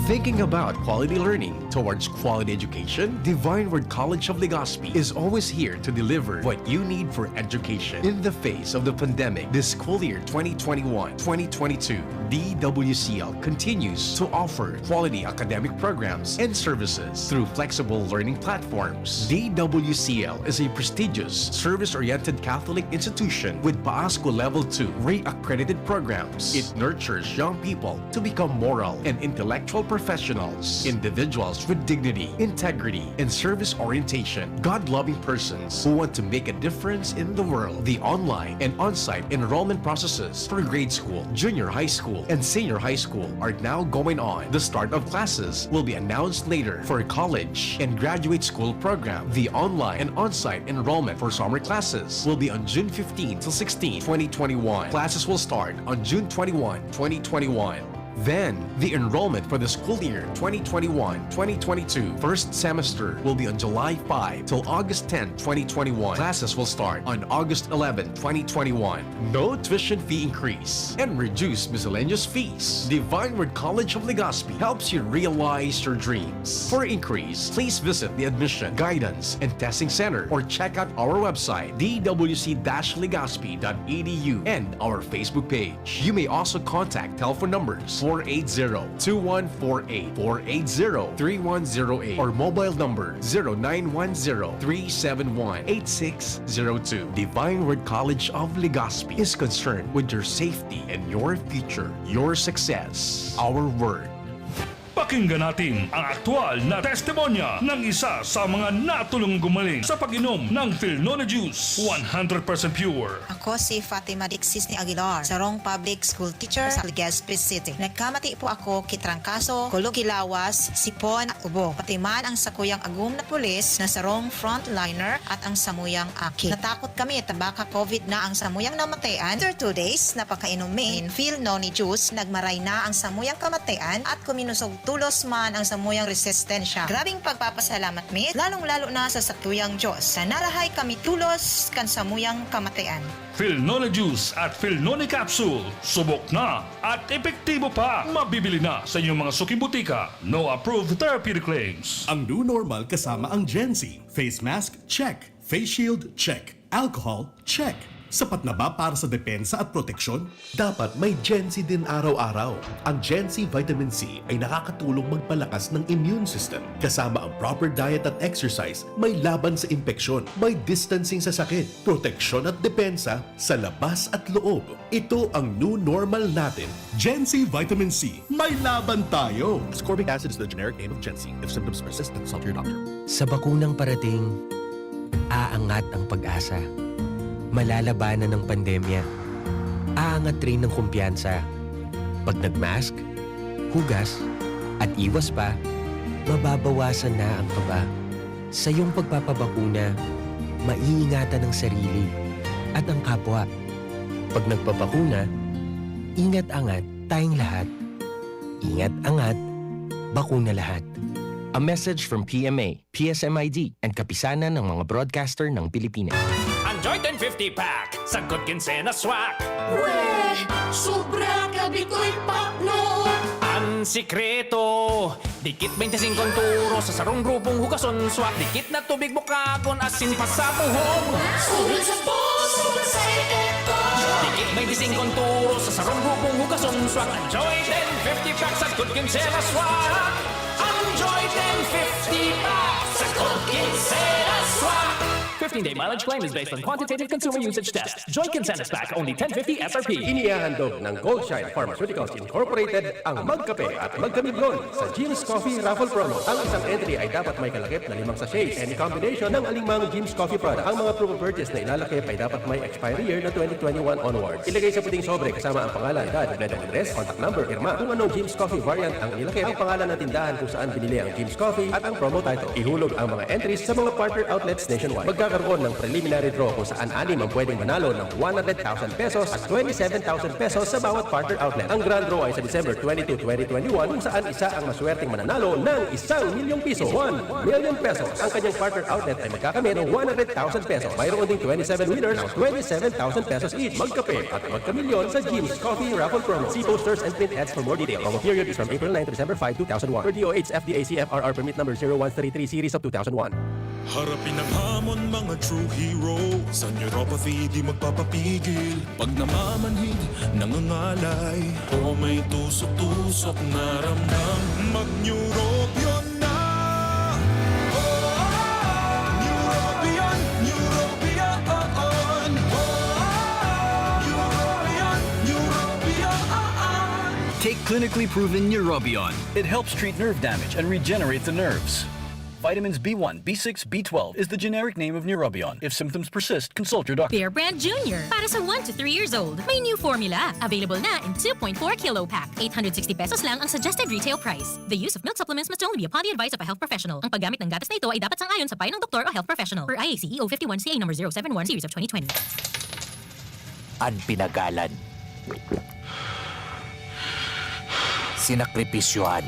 Thinking about quality learning towards quality education? Divine Word College of Legazpi is always here to deliver what you need for education. In the face of the pandemic, this school year twenty twenty-one, twenty twenty-two, D W C L continues to offer quality academic programs and services through flexible learning platforms. D W C L is a prestigious, service-oriented Catholic institution with PASCU Level two re-accredited programs. It nurtures young people to become moral and intellectual professionals professionals, individuals with dignity, integrity, and service orientation, God-loving persons who want to make a difference in the world. The online and on-site enrollment processes for grade school, junior high school, and senior high school are now going on. The start of classes will be announced later. For college and graduate school program, the online and on-site enrollment for summer classes will be on June fifteen to sixteen, twenty twenty-one. Classes will start on June twenty-one, twenty twenty-one. Then, the enrollment for the school year twenty twenty-one, twenty twenty-two first semester will be on July five till August ten, twenty twenty-one. Classes will start on August eleven, twenty twenty-one. No tuition fee increase and reduced miscellaneous fees. Divine Word College of Legazpi helps you realize your dreams. For inquiries, please visit the Admission, Guidance, and Testing Center or check out our website, d w c dash legazpi dot e d u, and our Facebook page. You may also contact telephone numbers four eight zero, two one four eight, four eight zero, three one zero eight, or mobile number zero nine one zero, three seven one, eight six zero two. Divine Word College of Legazpi is concerned with your safety and your future, your success, our word. Pakinggan natin ang aktual na testimonya ng isa sa mga natulong gumaling sa pag-inom ng Filnone Juice, one hundred percent pure. Ako si Fatima Dixis ni Aguilar, sarong public school teacher sa Legazpi City. Nagkamati po ako ki trangkaso, kulog ki lawas, sipon at ubo. Pati man ang sakuyang agom na pulis na sarong frontliner at ang samuyang aki. Natakot kami ta baka covid na ang samuyang namatayan. After two days na pagkainom mi nin Filnone Juice, nagmaray na ang samuyang kamatayan at kuminusog tolos man ang samuyang resistensya. Grabeng pagpapasalamat mi, lalong-lalo na sa sakuyang Diyos, na narahay kami tolos kan samuyang kamatayan. Filnone Juice at Filnone Capsule, subok na at epektibo pa. Mabibili na sa inyong mga suking butika. No approved therapeutic claims. Ang new normal kasama ang Gen Z. Face mask, check. Face shield, check. Alcohol, check. Sapat na ba para sa depensa at proteksyon? Dapat may Gen Z din araw-araw. Ang Gen Z Vitamin C ay nakakatulong magpalakas ng immune system. Kasama ang proper diet at exercise, may laban sa impeksyon, may distancing sa sakit, proteksyon at depensa sa labas at loob. Ito ang new normal natin. Gen Z Vitamin C, may laban tayo! Ascorbic acid is the generic name of Gen Z. If symptoms persist, consult your doctor. Sa bakunang parating, aangat ang pag-asa. Malalabanan ang pandemya. Aangat rin ang kumpiyansa. Pag nag-mask, hugas, at iwas pa, mababawasan na ang kaba. Sa iyong pagpapabakuna, maiingatan ang sarili at ang kapwa. Pag nagpabakuna, ingat-angat tayong lahat. Ingat-angat, bakuna lahat. A message from P M A, P S M I D, and Kapisanan ng mga Broadcaster ng Pilipinas. Ang Joy ten fifty Pack, sagkod kinsenas swak. Weh! Sobra ka bitoy pakno! Ang sikreto, dikit bente singko ang turo sa sarong grupong hugason swak. Dikit na tubig bukagon, asin pasapuhon. Sulit sa puso, sa epekto. Dikit bente singko ang turo sa sarong grupong hugason swak. Ang Joy ten fifty Pack, sagkod kinsenas swak. Ang Joy ten fifty Pack, sagkod kinsenas swak. Fifteen-day mileage claim is based on quantitative consumer usage test. Joy Kinsenas Pack, only ten fifty S R P. Inihahandog ng Goldshine Pharmaceuticals Incorporated ang Magkape at Magkamilyon sa Jim's Coffee Raffle Promo. Ang isang entry ay dapat may kalakip na limang sachets. Any combination ng aling mga Jim's Coffee product. Ang mga proof of purchase na ilalakip ay dapat may expiry year na twenty twenty-one onwards. Ilagay sa puting sobre kasama ang pangalan, edad, kompletong address, contact number, pirma. Kung anong Jim's Coffee variant ang inilakip, ang pangalan ng tindahan kung saan binili ang Jim's Coffee at ang promo title. Ihulog ang mga entries sa mga partner outlets nationwide. Magkakaroon ng preliminary draw kung saan anim ang pwedeng manalo ng one hundred thousand pesos at twenty-seven thousand pesos sa bawat partner outlet. Ang grand draw ay sa December twenty-two, twenty twenty-one, kung saan isa ang maswerteng mananalo ng isang milyong piso, one million pesos. Ang kanyang partner outlet ay magkakamit ng one hundred thousand pesos. Mayroon ding twenty-seven winners na twenty-seven thousand pesos each. Magkape at magkamilyon sa Jim's Coffee Raffle Promo. See posters and print ads for more details. Promo period is from April nine to December five, two thousand one. Per D O H F D A C F R R permit number zero one three three series of two thousand one. Harapin ang hamon, mga true hero. Sa neuropathy, di magpapapigil. Pag namamanhid, nangangalay, o may tusok-tusok na ramdam, mag-Neurobion na! Neurobion, Neurobion! Neurobion, Neurobion! Take clinical Clinically proven Neurobion. It helps treat nerve damage and regenerate the nerves. Vitamins B one, B six, B twelve is the generic name of Neurobion. If symptoms persist, consult your doctor. Bear Brand Junior para sa one to three years old. May new formula. Available na in two point four kilo pack. Eight hundred sixty pesos lang ang suggested retail price. The use of milk supplements must only be upon the advice of a health professional. Ang paggamit ng gatas na ito ay dapat sang-ayon sa payo ng doktor o health professional. Per I A C E O fifty-one C A number zero seven one series of twenty twenty. An pinagalan. Sinakripisyohan.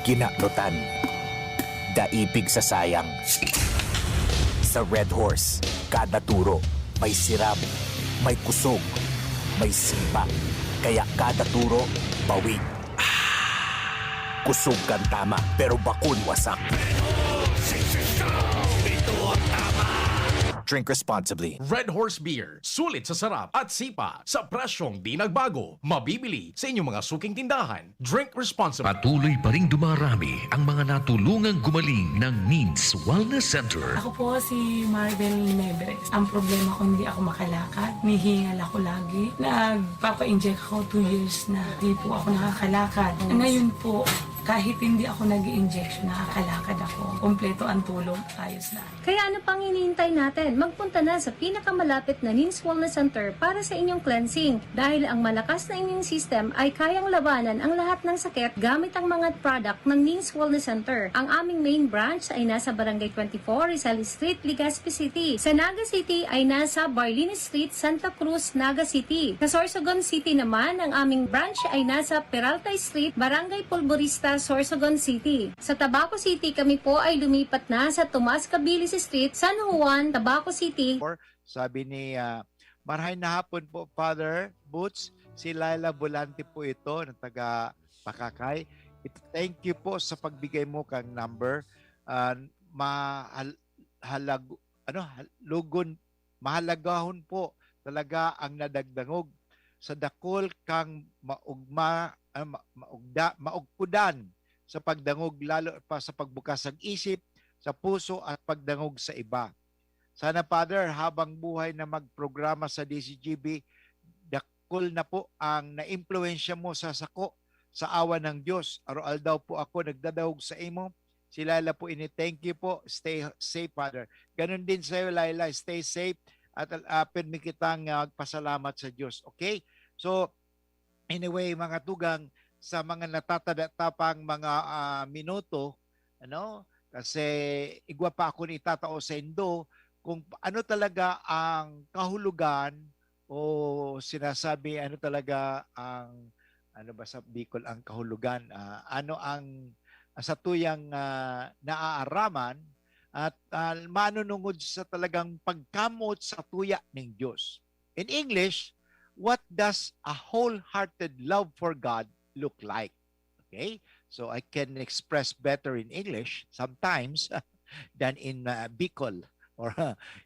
Kinaknutan. Daipig sa sayang. Sa Red Horse, kada turo may siram, may kusog, may sipa. Kaya kada turo, bawig. Kusog kan tama, pero bakun wasak. Drink responsibly. Red Horse Beer, sulit sa sarap at sipa sa presyong di nagbago. Mabibili sa inyong mga suking tindahan. Drink responsibly. Patuloy pa ring dumarami ang mga natulungang gumaling ng Nins Wellness Center. Ako po si Marvel Nebres. Ang problema ko, hindi ako makalakad. Nihingal ako lagi. Nagpapa-inject ako two years na. Di po ako nakakalakad. Ngayon po, kahit hindi ako nag-injection, nakakalakad ako. Kompleto ang tulog. Ayos na. Kaya ano pang hinihintay natin? Magpunta na sa pinakamalapit na Nins Wellness Center para sa inyong cleansing, dahil ang malakas na immune system ay kayang labanan ang lahat ng sakit gamit ang mga product ng Nins Wellness Center. Ang aming main branch ay nasa Barangay twenty-four, Rizal Street, Legazpi City. Sa Naga City ay nasa Barlini Street, Santa Cruz, Naga City. Sa Sorsogon City naman, ang aming branch ay nasa Peralta Street, Barangay Polvorista, Sorsogon City. Sa Tabaco City, kami po ay lumipat na sa Tomas Cabilis Street, San Juan, Tabaco City. Sabi ni, ah, "Marhay na hapon po, Father Boots. Si Laila Volante po ito, na taga Pakakay. Ito, thank you po sa pagbigay mo kang number. Ah, mahal-, halag-, ano, hal-, lugon, mahalagahon po talaga ang nadagdangog sa dakul kang maugma, ah, ma-, maugda, maugkudan sa pagdangog, lalo pa sa pagbukas ng isip, sa puso at pagdangog sa iba. Sana, Father, habang buhay na magprograma sa D C G B, dakul na po ang naimpluwensya mo sa sako sa awa ng Diyos. Aroaldaw po ako nagdadangog sa imo. Si Laila po ini, thank you po. Stay safe, Father. Ganun din sa'yo, Laila. Stay safe. At uh, pirmi kitang uh, magpasalamat sa Diyos. Okay? So, anyway, mga tugang, sa mga natatada ta pang mga ah, minuto, ano? Kasi igwa pa ako ni itatao sa indo kung ano talaga ang kahulugan o sinasabi, ano talaga ang, ano ba sa Bicol ang kahulugan? Ah, ano ang sa tuyang ah, naaaraman at ah, manunungod sa talagang pagkamot sa tuya ng Diyos. In English, what does a wholehearted love for God look like? Okay? So I can express better in English sometimes than in uh, Bicol. Or,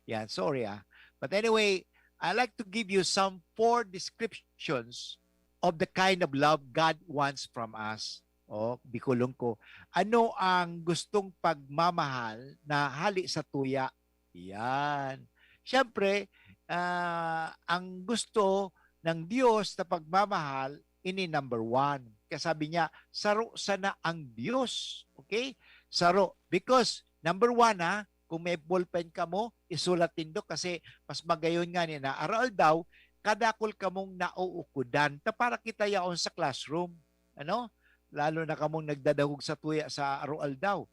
yan, sorry ah. But anyway, I like to give you some four descriptions of the kind of love God wants from us. O, Bicolong ko. Ano ang gustong pagmamahal na hali sa tuya? Yan. Siyempre, ah, ang gusto ng Diyos na pagmamahal, ini number one. Kaya sabi niya, "Saro sana ang Diyos." Okay? Saro. Because, number one ha, kung may ballpen kamo, isulat nindo kasi mas magayon nga ni na aral daw, kadakol kamong nauukudan. Ta para kita yaon sa classroom. Ano? Lalo na kamong nagdadangog sa tuya sa aroaldaw.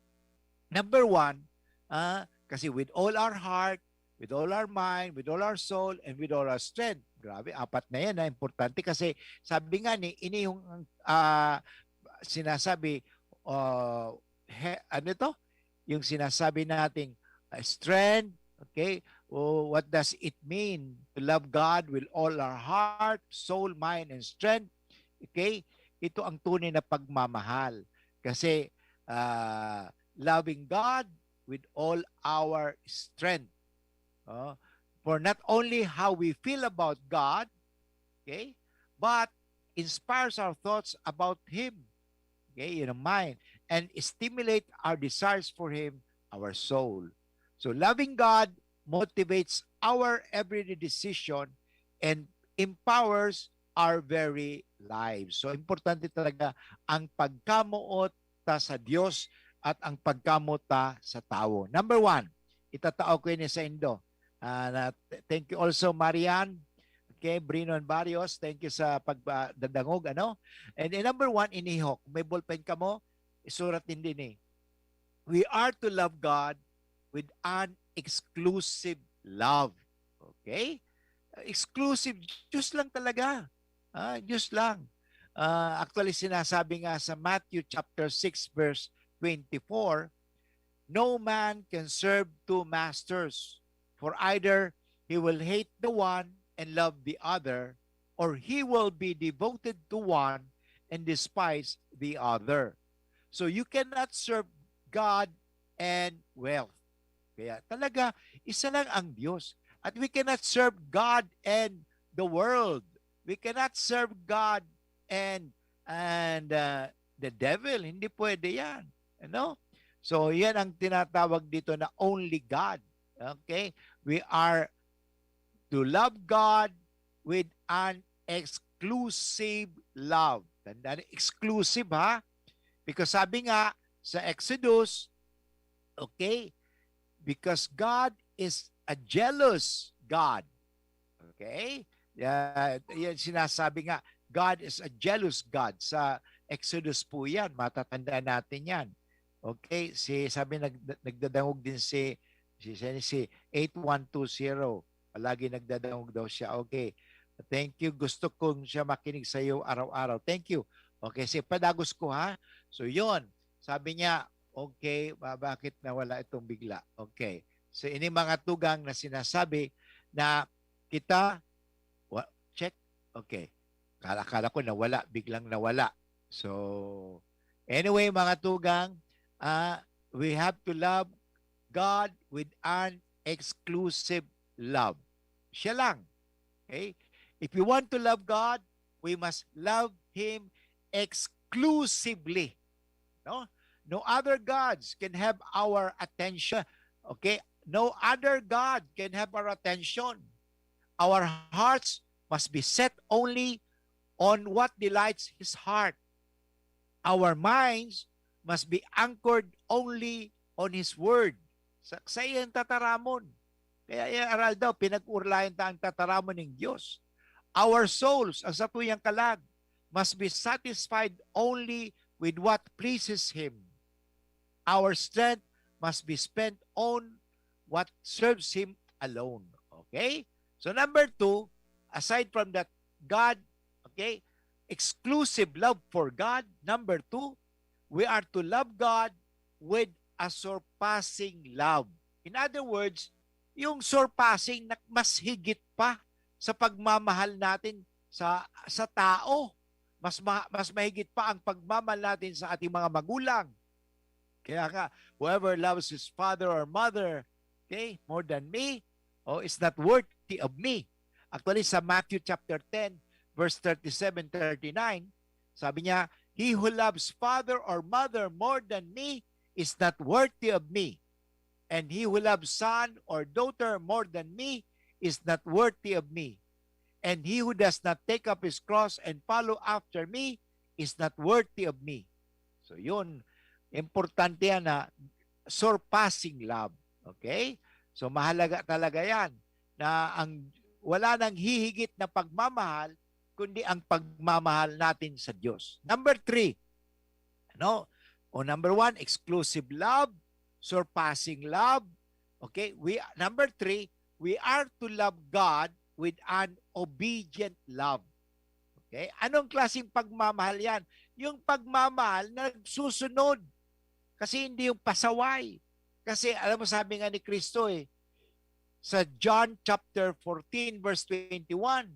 Number one, ah, kasi with all our heart, with all our mind, with all our soul, and with all our strength. Grabe, apat na yan na importante kasi sabi nga ni, ini yung ah, sinasabi, ah, he, ano to? Yung sinasabi nating ah, strength, okay? O what does it mean to love God with all our heart, soul, mind, and strength? Okay? Ito ang tunay na pagmamahal. Kasi ah, loving God with all our strength. Oh, for not only how we feel about God, okay, but inspires our thoughts about Him, okay, yun ang mind, and stimulate our desires for Him, our soul. So loving God motivates our everyday decision and empowers our very lives. So, importante talaga ang pagkamoot ta sa Dios at ang pagkamoot ta sa tawo. Number one, itatao ko ini sa indo. Ah, na, thank you also, Marian. Okay, Brinon Barrios, thank you sa pagdadangog, ano? And, and number one, iniho. Kung may ballpen kamo, isurat din din eh. We are to love God with an exclusive love. Okay? Exclusive, Diyos lang talaga. Ah, Diyos lang. Ah, actually, sinasabi nga sa Matthew chapter six, verse twenty-four, "No man can serve two masters, for either he will hate the one and love the other, or he will be devoted to one and despise the other." So you cannot serve God and wealth. Kaya talaga, isa lang ang Diyos. At we cannot serve God and the world. We cannot serve God and and uh, the devil. Hindi pwede yan. Ano? So, yan ang tinatawag dito na only God. Okay? We are to love God with an exclusive love. Tandaan, exclusive ha? Because sabi nga sa Exodus, okay, because God is a jealous God. Okay? Uh, yan sinasabi nga, God is a jealous God. Sa Exodus po yan, matatandaan natin yan. Okay? Si, sabi, nag, nagdadangog din si, si, si, si eight one two zero. Palagi nagdadangog daw siya. Okay. Thank you. Gusto kong siya makinig sa iyo araw-araw. Thank you. Okay, si padagos ko ha. So yon, sabi niya, okay, ba- bakit nawala itong bigla? Okay. So ini mga tugang na sinasabi na kita, wa- check, okay. Kala, kala ko nawala, biglang nawala. So, anyway, mga tugang, ah, we have to love God with an exclusive love. Siya lang. Okay? If we want to love God, we must love Him exclusively. No? No other gods can have our attention. Okay? No other God can have our attention. Our hearts must be set only on what delights His heart. Our minds must be anchored only on His Word. Sa, sa iyang tataramon. Kaya yung aral daw, pinag-urlayan ta ang tataramon ng Diyos. Our souls, ang satuyang kalag, must be satisfied only with what pleases Him. Our strength must be spent on what serves Him alone. Okay? So number two, aside from that, God, okay, exclusive love for God. Number two, we are to love God with a surpassing love. In other words, yung surpassing na mas higit pa sa pagmamahal natin sa sa tao. Mas ma, mas mahigit pa ang pagmamahal natin sa ating mga magulang. Kaya nga, whoever loves his father or mother, okay, more than me, oh, is not worthy of me. Actually, sa Matthew chapter ten, verse thirty-seven, thirty-nine, sabi niya, "He who loves father or mother more than me is not worthy of me. And he who loves son or daughter more than me is not worthy of me. And he who does not take up his cross and follow after me is not worthy of me." So yun, importante yan na surpassing love. Okay? So mahalaga talaga yan na ang wala nang hihigit na pagmamahal kundi ang pagmamahal natin sa Diyos. Number three, ano? O number one, exclusive love, surpassing love. Okay? We, number three, we are to love God with an obedient love. Okay? Anong klaseng pagmamahal yan? Yung pagmamahal na nagsusunod. Kasi hindi yung pasaway. Kasi alam mo, sabi nga ni Kristo eh, sa John chapter fourteen, verse twenty-one,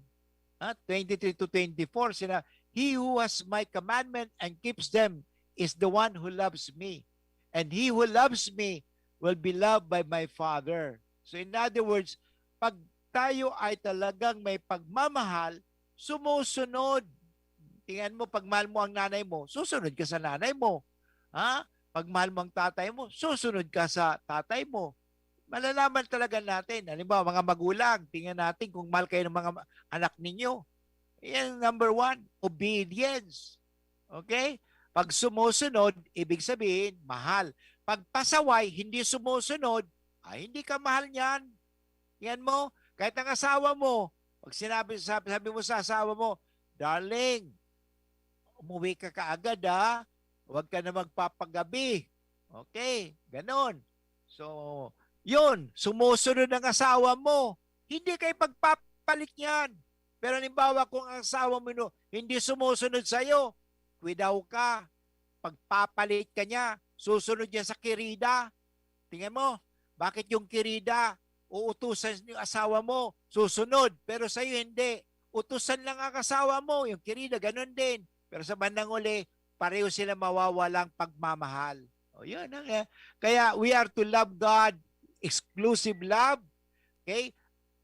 ha, twenty-three to twenty-four, sina, "He who has my commandment and keeps them is the one who loves me. And he who loves me will be loved by my Father." So in other words, pag tayo ay talagang may pagmamahal, sumusunod. Tingnan mo, pag mahal mo ang nanay mo, susunod ka sa nanay mo. Ha? Pag mahal mo ang tatay mo, susunod ka sa tatay mo. Malalaman talaga natin. Halimbawa, mga magulang, tingnan natin kung mahal kayo ng mga ma- anak ninyo. Yan number one, obedience. Okay? Pag sumusunod, ibig sabihin, mahal. Pag pasaway, hindi sumusunod, ay hindi ka mahal niyan. Yan mo, kahit ang asawa mo, pag sinabi, sabi, sabi mo sa asawa mo, "Darling, umuwi ka kaagad ha, huwag ka na magpapagabi." Okay, ganon. So, yun, sumusunod ang asawa mo. Hindi kayo pagpapalit niyan. Pero halimbawa, kung ang asawa mo no, hindi sumusunod sa'yo, kwidaw ka, pagpapalit ka niya, susunod niya sa kirida. Tingnan mo, bakit yung kirida, uutusan yung asawa mo, susunod, pero sa'yo hindi. Utusan lang ang asawa mo, yung kirida, ganun din. Pero sa bandang uli, pareho sila mawawalang pagmamahal. O yun, ang, eh, kaya we are to love God, exclusive love, okay?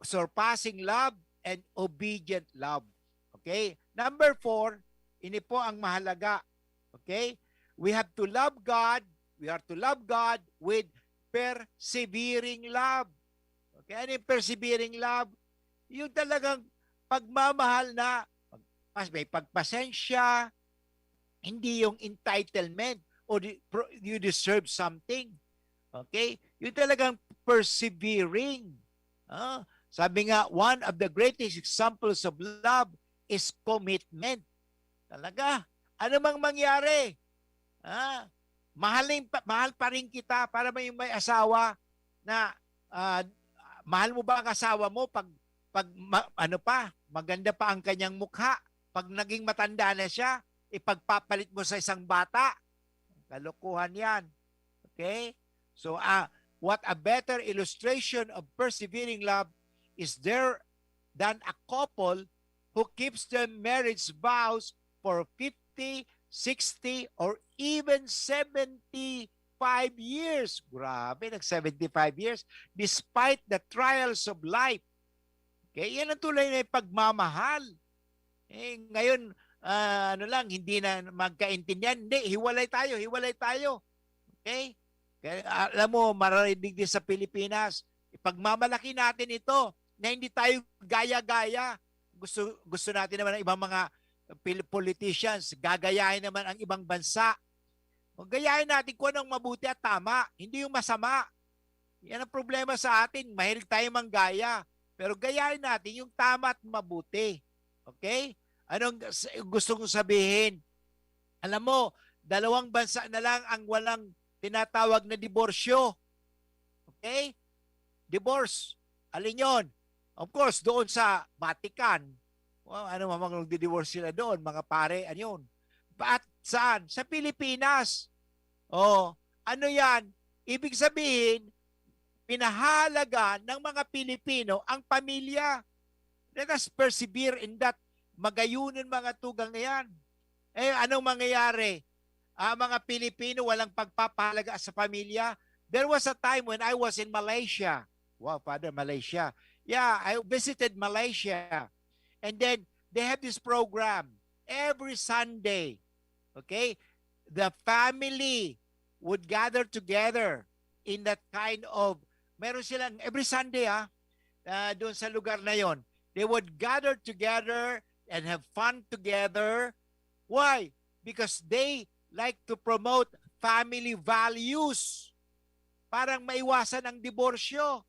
Surpassing love, and obedient love. Okay? Number four, ini po ang mahalaga. Okay? We have to love God, we are to love God with persevering love. Okay? Ano yung persevering love? Yung talagang pagmamahal na mas may pagpasensya, hindi yung entitlement o di- pro- you deserve something. Okay? Yung talagang persevering. Ah, sabi nga, one of the greatest examples of love is commitment. Talaga, ano mang mangyari, ah, mahaling pa, mahal pa rin kita. Para may, may asawa na ah, mahal mo ba ang asawa mo pag, pag ma- ano pa, maganda pa ang kanyang mukha? Pag naging matanda na siya, ipagpapalit mo sa isang bata? Kalokohan yan. Okay? So, ah, what a better illustration of persevering love is there than a couple who keeps their marriage vows for fifty, sixty, or even seventy-five years. Grabe, nag seventy-five years. Despite the trials of life. Okay, yan ang tunay na pagmamahal. Eh, ngayon, ah, ano lang, hindi na magkaintindihan. Hindi, hiwalay tayo, hiwalay tayo. Okay? Kaya, alam mo, maririnig din sa Pilipinas, ipagmamalaki natin ito na hindi tayo gaya-gaya. Gusto, gusto natin naman ng ibang mga pil- politicians, gagayahin naman ang ibang bansa. O gayahin natin kung anong mabuti at tama, hindi yung masama. Yan ang problema sa atin. Mahilig tayo manggaya. Pero gayahin natin yung tama at mabuti. Okay? Anong s- gusto kong sabihin? Alam mo, dalawang bansa na lang ang walang tinatawag na diborsyo. Okay? Divorce. Alin yon? Of course, doon sa Vatican. Well, ano, mga magdi-divorce sila doon, mga pare, ano yun? But saan? Sa Pilipinas. Oh, ano yan? Ibig sabihin, pinahalaga ng mga Pilipino ang pamilya. Let us persevere in that. Magayunan mga tugang na yan. Eh, anong mangyayari? Ah, mga Pilipino walang pagpapahalaga sa pamilya. There was a time when I was in Malaysia. Wow, Father, Malaysia. Yeah, I visited Malaysia. And then, they have this program every Sunday. Okay? The family would gather together in that kind of, meron silang, every Sunday, ah, ah, doon sa lugar na yon, they would gather together and have fun together. Why? Because they like to promote family values. Parang maiwasan ang diborsyo.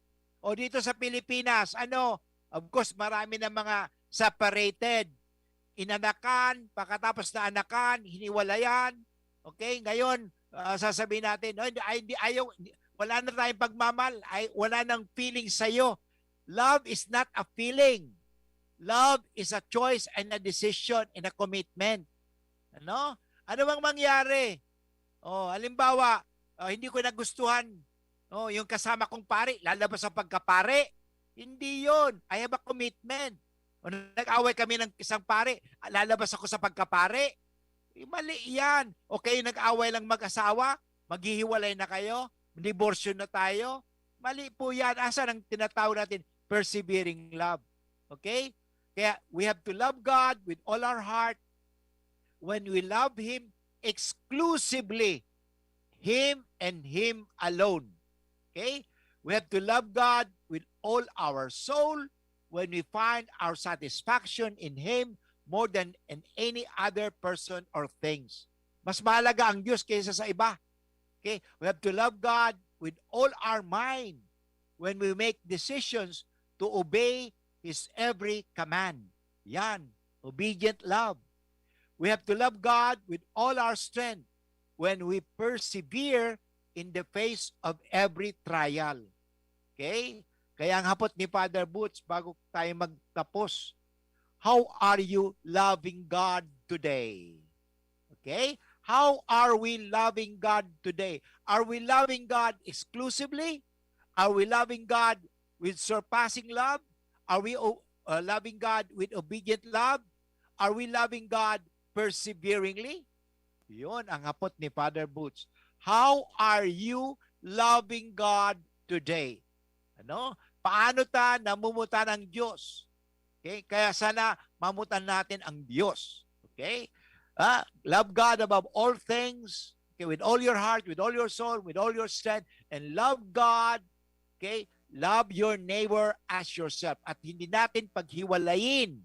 O dito sa Pilipinas, ano, of course, marami na mga separated, inanakan, pagkatapos na anakan, hiniwalayan. Okay, ngayon, ah, sasabihin natin, "Oh, hindi, ay, hindi, ayaw, hindi, wala na tayong pagmamahal, ay, wala nang feeling sa'yo." Love is not a feeling. Love is a choice and a decision and a commitment. Ano? Ano bang mangyari? Oh, halimbawa, ah, hindi ko nagustuhan, oh, yung kasama kong pare, lalabas ang pagkapare. Hindi yon. I have a commitment. O nag-away kami ng isang pare, ah, lalabas ako sa pagkapare. Eh, mali yan. O kayo nag-away lang mag-asawa, maghihiwalay na kayo, diborsyo na tayo. Mali po yan. Asan ang tinatawag natin persevering love? Okay? Kaya we have to love God with all our heart. When we love Him exclusively, Him and Him alone. Okay? We have to love God with all our soul. When we find our satisfaction in Him, more than in any other person or things. Mas mahalaga ang Diyos kaysa sa iba. Okay? We have to love God with all our mind when we make decisions to obey His every command. Yan, obedient love. We have to love God with all our strength when we persevere in the face of every trial. Okay? Kaya ang hapot ni Father Boots, bago tayo magtapos, how are you loving God today? Okay? How are we loving God today? Are we loving God exclusively? Are we loving God with surpassing love? Are we o- uh, loving God with obedient love? Are we loving God perseveringly? Yon ang hapot ni Father Boots. How are you loving God today? Ano? Paano ta namumutan ang Diyos? Okay? Kaya sana mamutan natin ang Diyos. Okay? Ah, love God above all things. Okay, with all your heart, with all your soul, with all your strength, and love God. Okay? Love your neighbor as yourself. At hindi natin paghiwalayin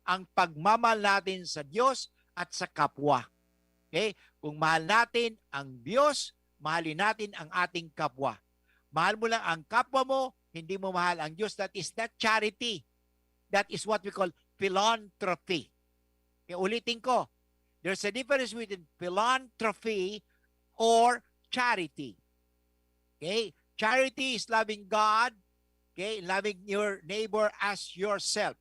ang pagmamahal natin sa Diyos at sa kapwa. Okay? Kung mahal natin ang Diyos, mahalin natin ang ating kapwa. Mahal mo lang ang kapwa mo, hindi mo mahal ang Diyos. That is not charity. That is what we call philanthropy. Okay, ulitin ko, there's a difference between philanthropy or charity. Okay? Charity is loving God, okay? Loving your neighbor as yourself.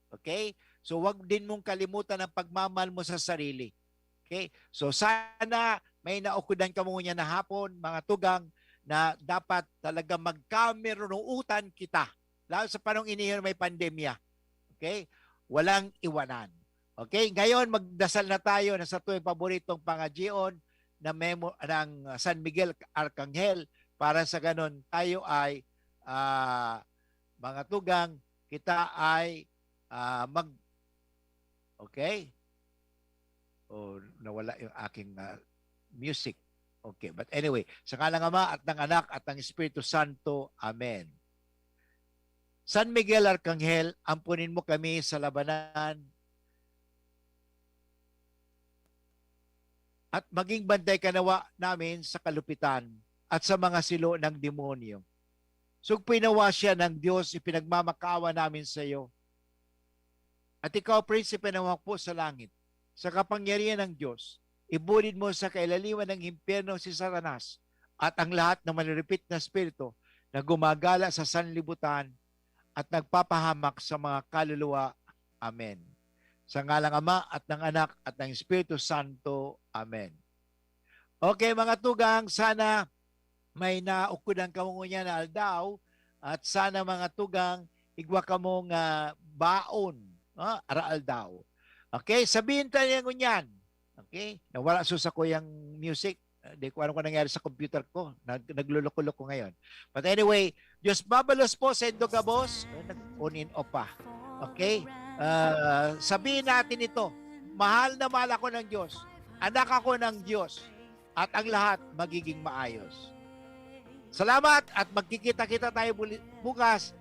Okay? So, wag din mong kalimutan ang pagmamahal mo sa sarili. Okay? So, sana may naukudan kamo niya na hapon, mga tugang, na dapat talaga magkamirunuutan kita. Lalo sa panahon ini may pandemya. Okay? Walang iwanan. Okay? Ngayon, magdasal na tayo na sa tuwing paboritong pangadyion na memo ng San Miguel Arcangel para sa ganon tayo ay, ah, mga tugang, kita ay, ah, mag-, okay? O, nawala yung aking, ah, music. Okay, but anyway, sa ngalan ng Ama at ng Anak at ng Espiritu Santo. Amen. San Miguel Arcangel, ampunin mo kami sa labanan at maging bantay ka nawa namin sa kalupitan at sa mga silo ng demonyo. Sugpoy nawa siya ng Diyos, ipinagmamakaawa namin sa iyo. At ikaw, Prinsipe ng hukbo sa langit, sa kapangyarihan ng Diyos, ibulid mo sa kailaliman ng impyerno si Satanas at ang lahat ng malulupit na espiritu na gumagala sa sanlibutan at nagpapahamak sa mga kaluluwa. Amen. Sa ngalang Ama at ng Anak at ng Espiritu Santo. Amen. Okay, mga tugang, sana may naukudan kamo ngunyan na aldaw, at sana, mga tugang, igwa kamo nga baon, ah, araaldaw. Okay, sabihin ta niya ngunyan. Okay, nawala so sa kuyang music. Ah, di ko alam kung nangyari sa computer ko. Nag, nagluloko-loko ngayon. But anyway, Diyos mabalos po sa indo gabos. Ay, nag-on and off pa. Okay? Ah, sabihin natin ito, "Mahal na mahal ako ng Diyos. Anak ako ng Diyos. At ang lahat magiging maayos." Salamat at magkikita-kita tayo buli-, bukas,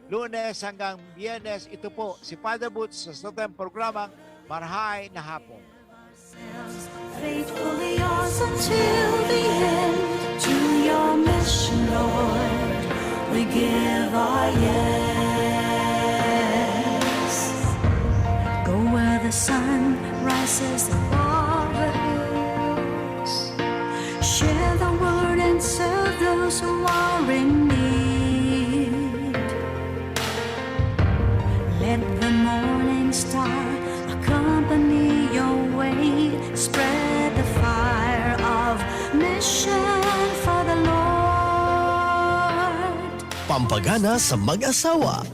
Lunes hanggang Biyernes. Ito po si Father Boots sa satuyang programang Marahay na Hapon. Faithfully yours until the end. To your mission, Lord, we give our yes. Go where the sun rises above the hills. Share the word and serve those who are in need. Let the morning star accompany your way. Spread the fire of mission for the Lord. Pampagana sa mag-asawa.